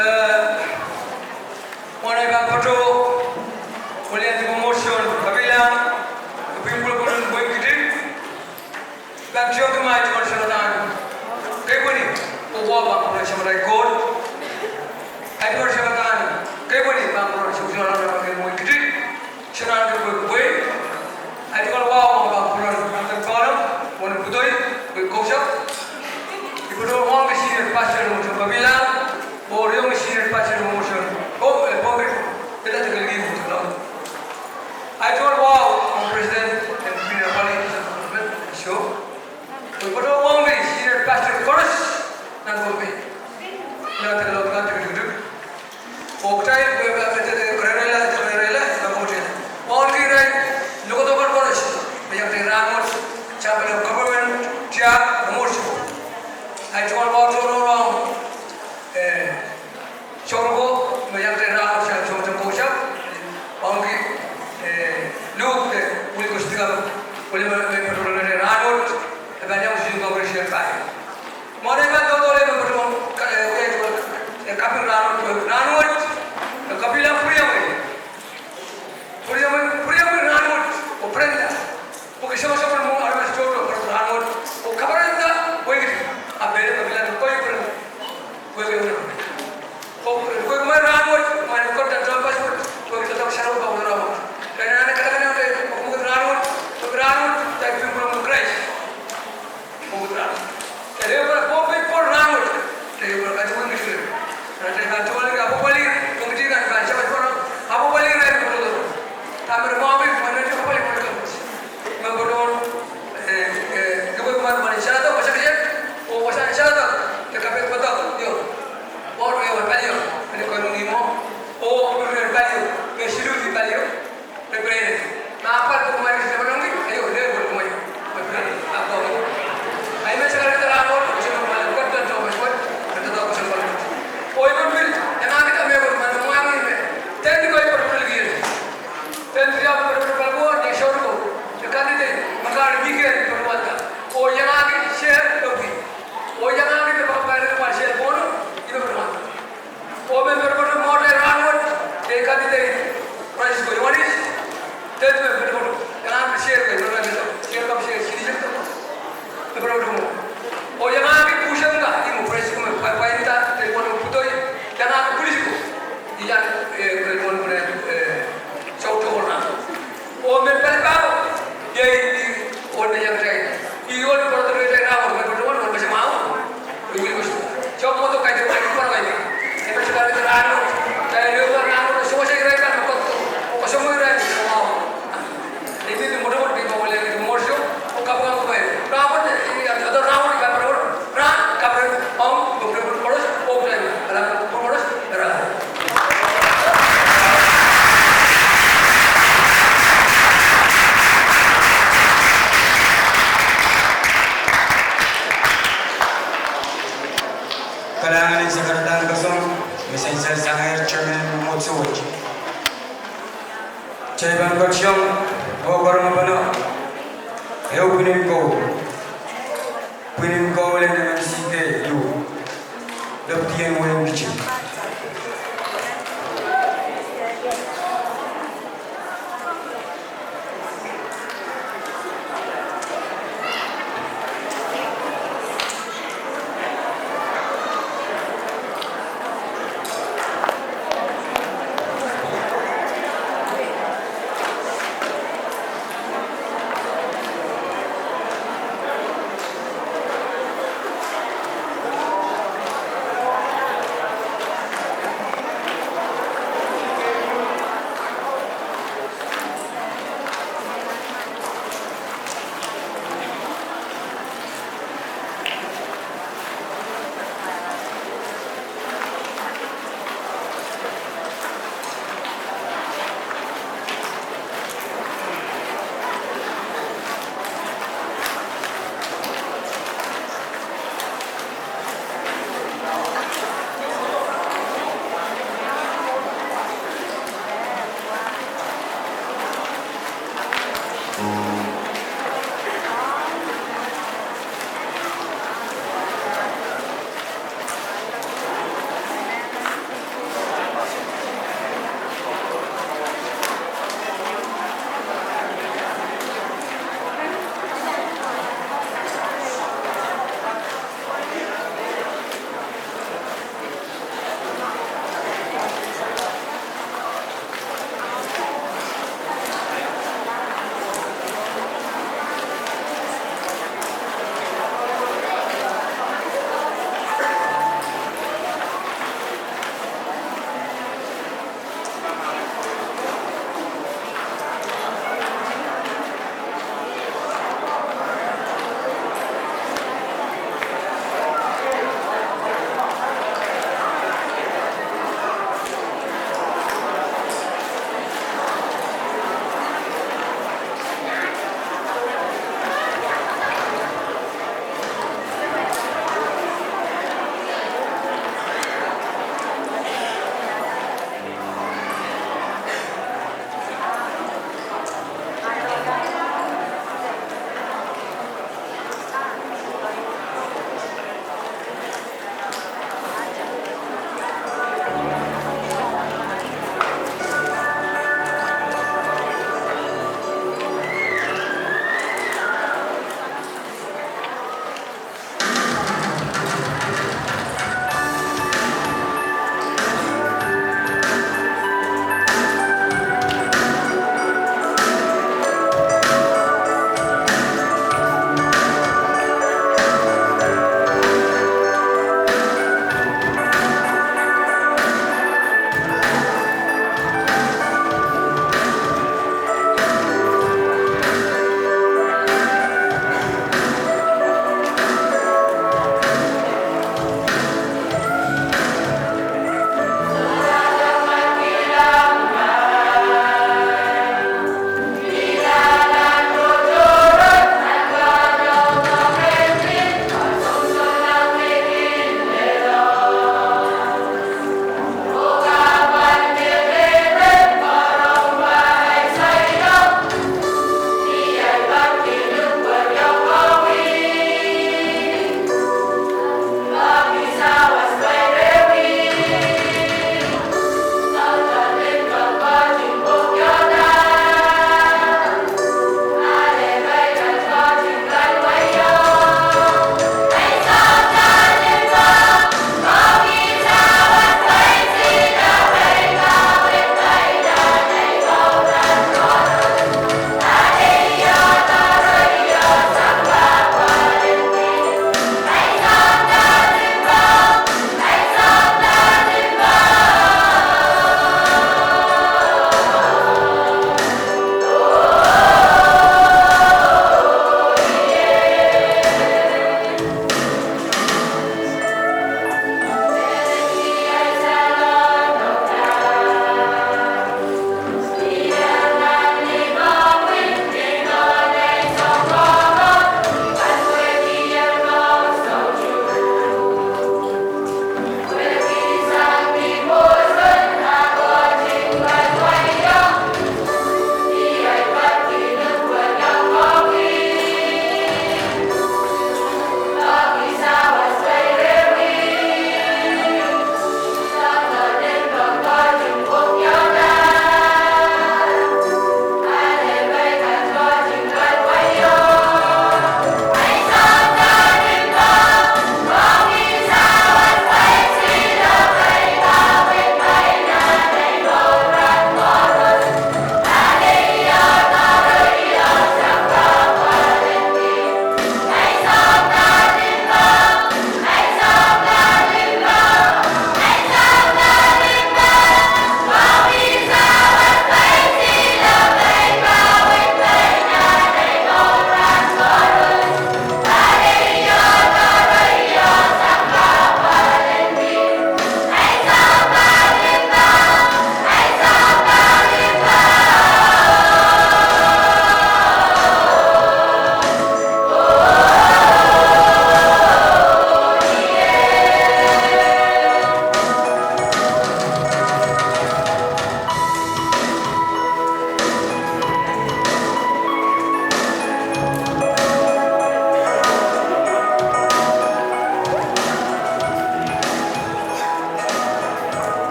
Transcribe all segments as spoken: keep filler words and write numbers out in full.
Eh, mwohn ei pahn patoh, weliandi mwomwohdiso en Kapilang, pwihn pwulopwul en wein Kitik, pahn tihong kumwail tungoal saledahn keipweni oh wahu pahn kupwuren Samatail Koht. Ahi tungoal saledahn keipweni pahn kupwuren Samatail Koht en wein Kitik. Solahr ke pwe pwe. Ahi tungoal wahu pahn kupwuren Elder Paul, wein Pudoi, wein Kousapw. I patohwan wauneki senior pastor en Kapilang, oh riong senior pastor en mwomwohdiso en, oh, eh, Pohnpei, Elder Tekelki Mutulong. Ahi tungoal wahu pahn president en Pina Pali, so. I patohwan wauneki senior pastor koaros nan Pohnpei. Nan Tekelok, nan Tekelok. Oh kitail, eh, eh, eh, rerela, rerela, eh, rerela. Wauneki irail lokolok koaros me iang tein rahnwet, chaplain of government, tiahk, mwomwohdiso. Ahi tungoal wahu tohrohr ong, eh, sounkoa me iang tein rahnwet sang Sounkoa Kousapw, wauneki, eh, Luke, eh, Wilkos Tikam, weli me, me patohwan iang tein rahnwet, e pahn iang sihn kongkei sihn pahi. Mwohn ei pahn doadoahk me patohwan, eh, eh, eh, kaping rahnwet, rahnwet, eh, Kapilang pwuriamwei. Pwuriamwei, pwuriamwei rahnwet, oh Brenda. Pwehki soangen soangen mwo aramas tohto pwurehng rahnwet, oh kaperenda wehi Kitik, a pele Kapilang koi pwurehng wehi Kitik. Oh pwurehng wehi kumwail rahnwet, kumwail en kak doadoahk passport, pwehki doadoahk sarawi pahn wia rahnwet. Kainan e katakanete, oh kumwail rahnwet, oh rahnwet, tai pwihn pwulopwul en Krais. Komw pwurehng. Kitail pwurehng Pohnpei pwurehng rahnwet. Kitail pwurehng kaidehn wehi Kitik. Kitail pahn tungoal apwapwalih, wehi Kitik kan pahn sawas pwurehng apwapwalih irail pwurehng. Dahme re mwahngih, pwurehng apwapwalih pwurehng. Me pwurehng, eh, eh, duwehte kumwail pahn saledek, wasa kiset, oh wasa saledek, de kapehd padahk, io. Wahn eh, wahn palio, pali koaros ni mwo. Oh, pali, pali, me siluh ni palio. Pepene. Ma pahn kumwail sehse pahn ongki, aio, lel pahn kumwail. Pepene. Ahpw ahi me sehse kak rahnwet, sehse kumwail kak doadoahk passport, kak doadoahk passport. Oh I pil, iangahki dahme pahn kumwail mwahngih me. Dene koi pahn pil kihong. Dene riau pahn pil pahn pwon, ni sounkoa. Se candidate, me kahrehda Mikael pahn wanda. Oh iangahki share, okay. Oh iangahki me pahn pahn pahn share pwon, I pahn wanda. Oh me patopato mwohtail rahnwet, de candidate Francisco Ioanis, de me patopato, iangahki share, me patopato, share, kam share, citizen, me patopato mwo. Oh iangahki pwuhsen kan, ih mwo Francisco me pwa-, pwainda, de mwo Pudoi, iangahki pwulis ko, iang, eh, eh, mwo, eh, eh, sohte ko rahnwet. Oh me palipahu, iei, iei, oh me iang tai. Iei oh pwurehng tai rahnwet, me patohwan, oh me se mwahu. Iei wili koaros. Soh mwo doh kaidehn wehi Kitik pwurehng. Iei me se kak rahnwet. Tai iei pwurehng rahnwet, sohte irail kan me koasoia. Koasoia irail kan me mwahu. Iei mwo doh mwo doh pwurehng mwomwohdiso. Oh kapakap pwurehng. Rahnwet, iei, iei, rahnwet, kapakap pwurehng. Rahn, kaperen, ong, pwurehng koaros, oh pwurehng. Rahn, pwurehng koaros, rahn. Kalahngan en sakaradahn kosong, me sansal sang Chairman Motsuwet. Chairman Kotshong, oh Korongopano, ehu pwinin kou. Pwinin koul en M M C K, Luke. Deputy en wein Kitik.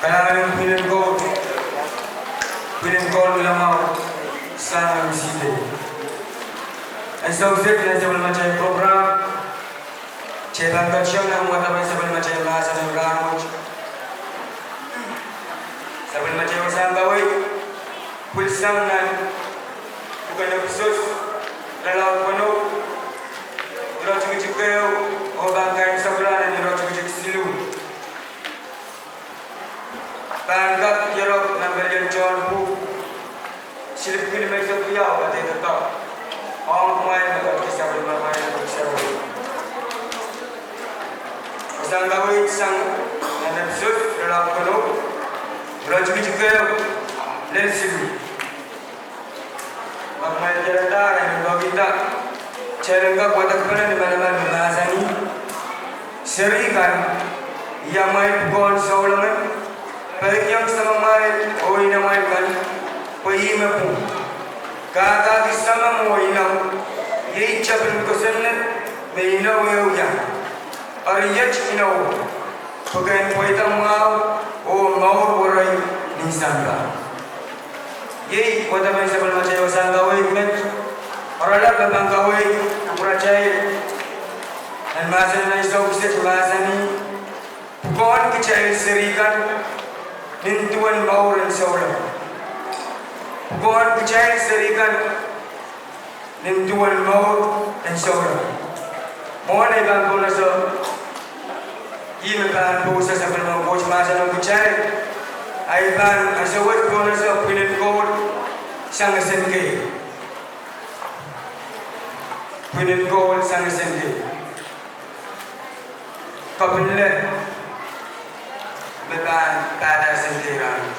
Kalahngan en pwihn en Koht, pwihn en Koht me lamwahu sang nan side. Ansou kiset nan sapwellimatail program, kitail pahn ketiong nan wadawad sapwellimatail mahsen en rahnwet. Sapwellimatail wasahn kaweid pwilsang nan pwuken Episos, irelaud weneu, iretikitik ehu, oh pahn kaimwisekla nan iretikitik siluh. Pahn kak ierok nan pelien tohn pwuhk, silipwki limeisek riau, kadeik doadoahk ong kumwail me ketiket sapwellimamwail. Wasahn kaweid sang nan Episos, irelaud weneu, iretikitik ehu lel siluh. Ma kumwail diarada, I men peki kitail en kak wadekpene ni manaman me mahsanih: Seri kan, I amwail pwukoahn souleng, peikiong samamwail oh inamwail kan, pwe ih me pwung. Kahkahki samamw oh inamw iei tepin kosonned me inou ehu iang. Eri iet inowo, pwe ken pweida mwahu oh mour werei nin sampah. Iei wadepen sapwellimatail wasahn kaweid met. Oaralap me pahn kaweid kupwuratail nan mahsen en ansou kiset mahsanih: Pwukoahn kitail seri kan nin duwen mour en souleng. Pwukoahn kitail seri kan nin duwen mour en souleng. Mwohn ei pahn pohnese, ih me pahn pwosa sapwellimen Koht mahsen ong kitail, ahi pahn ansou wet pohnese pwihn en Koht sang esen kei. Pwihn en Koht sang esen kei. Kapinle me pahn pahda esen kei rahn.